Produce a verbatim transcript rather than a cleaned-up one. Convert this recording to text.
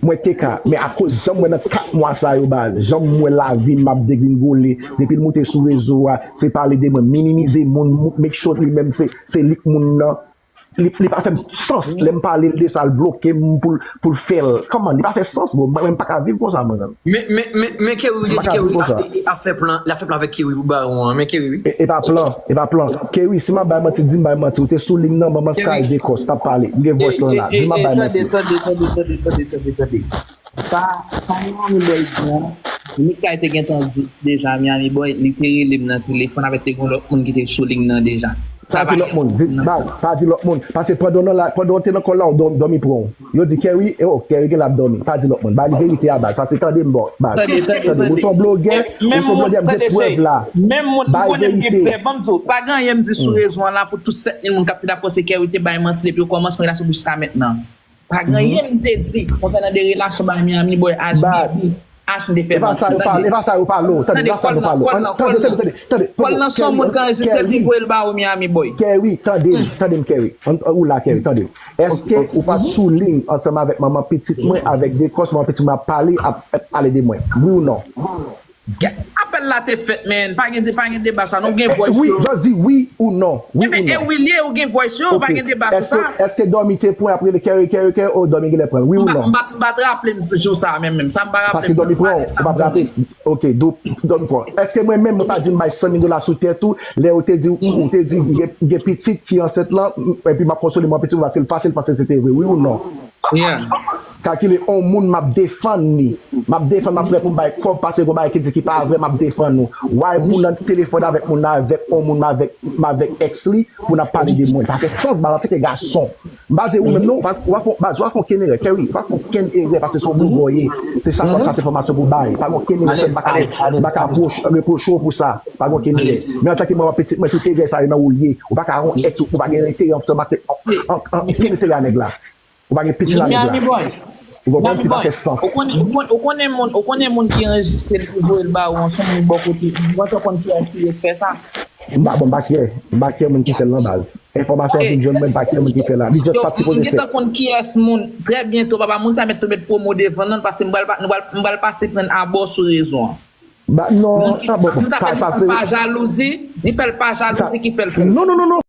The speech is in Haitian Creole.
Mwen te ka, men akoz jan m wè nan kat mwa sa yo, baz, jan m wè lavi m ap degringole, depi l moute sou rezo a, se pale de mwen, minimize moun, make sure li menm se, se li k moun nan. Li, li pa fè m sans, lè m pale l de sa, l bloke m pou, l- pou l fè l. Kòman? Li pa fè sans, bro. Mwen, mwen m pa ka viv konsa, mwen menm. Men, men, men, men Kerry, ou te di Kerry ap, e- e ap fè plan, l ap fè plan avèk Kerry pou Bawon an. Men Kerry, wi. E, e pa plan, e pa plan. Kerry, si m ap bay manti, di m bay manti. Ou te sou liy nan, ban m kay de kòs, t ap pale. M gen vòs lan la. Di m ap bay manti. Tande, tande, tande, tande, tande, tande, tande. Sa, sa Miami Boy di an, Miss Kay te gentan di deja Miami Boy, li te rele m nan telefòn avèk te gen lòt moun ki te sou liy nan deja. Pa di lòt moun, di, baz, pa di lòt moun. Paske pandan w nan la, pandan w te nan kòl la, w dò- dòmi pran w. Yo di Kerry, e o, Kerry gen l ap dòmi. Pa di lòt moun. Ba li verite a, baz. Paske tande m, bò, baz. Tande, tande, tande. Ou se yon blogè, ou se yon blogè, m gen prèv la. Menm moun, ou konnen m gen prèv. Ban m di w, pa gen anyen m di sou rezo an la pou tout sèt mil moun k ap fè dakò se Kerry te bay manti depi okòmansman relasyon pou jiska mentnan. Pa gen anyen m te di konsènan de relasyon bay Miami Boy, H B B, H M te fè manti. E pa sa yo pale, e pa sa yo pale. Tande, e pa sa yo pale. Tande, tande, tande, tande. Kòl nan se yon moun k anrejistre l ki voye l ba ou Miami Boy. Kerry, tande m, tande m, Kerry. Ou la, Kerry, tande m. Èske ou pa t sou liy ansanm avèk manman pitit mwen, avèk de kòs manman pitit mwen ap pale, ap, ap pale de mwen? Wi ou non? Apèl la te fèt, men pa gen, pa gen deba sa, nou gen voice yo. Wi, just di wi ou non. Wi ou non. E wi l ye, ou gen voice yo, pa gen deba sou sa. Èske, èske dòmi te pran ap rele Kerry, Kerry, Kerry, o dòmi genlè pran l? Wi ou non? M pa, m pa t raple m jou sa menm, menm. Sa m pa raple m. Paske dòmi pran w, ou pa t raple. Ok, dòmi pran w. Èske mwen menm, mwen pa di m bay san mil dola sou tèt ou, lè ou te di, ou te di, gen, gen pitit ki ansent lan, epi m ap konsole mwen pitit mwen, paske l fache, l panse se te vre. Wi ou non? Kalkile on moun m ap defann li. M ap defann, m ap prè pou m bay kòb, pase gon bagay ki di ki pa vre, m ap defann ou. Why moun nan telefòn avèk moun nan, avèk on moun, m avèk, m avèk èks li, pou n ap pale de mwen? Pa fè sans, baz, antanke gason. M pa di ou menm non, ou pa, ou pa fè, baz, ou pa fè okenn erè, Kerry, ou pa fè okenn erè, paske se yon blogè w ye. Se sa k ap chache enfòmasyon pou bay. Pa gen okenn erè, m pa ka, m pa ka repwoche w pou sa. Pa gen okenn erè. Men antanke manman pitit mwen, tout erè sa yo nan ou l ye. Ou pa ka yon èks, ou pa gen enterè ansanm ak, an, an, an, okenn enterè a nèg la. Ou pa gen pitit avèk la. Miami Boy. Ou konprann? Miami Boy. Ou konnen, ou konnen, ou konnen moun, ou konnen moun ki anrejistre l ki voye l ba ou an, se moun bò kote. Ou pa konn kiyès ki fè sa. M pa, bon, m pa kè, m pa kè moun ki fè l nan baz. Enfòmasyon an vin jwenn mwen, m pa kè moun ki fè la. Li just pa t sipoze fèt. M gentan konn kiyès moun. Trè byento, papa, moun sa mèt tou met pwomo devan non, paske m pral, m pral, m pral pase pran abò sou rezo an. Ba, non, sa bon, sa, sa se pa jalouzi, li fè l pa jalouzi ki fè l fè l. Non, non, non, non.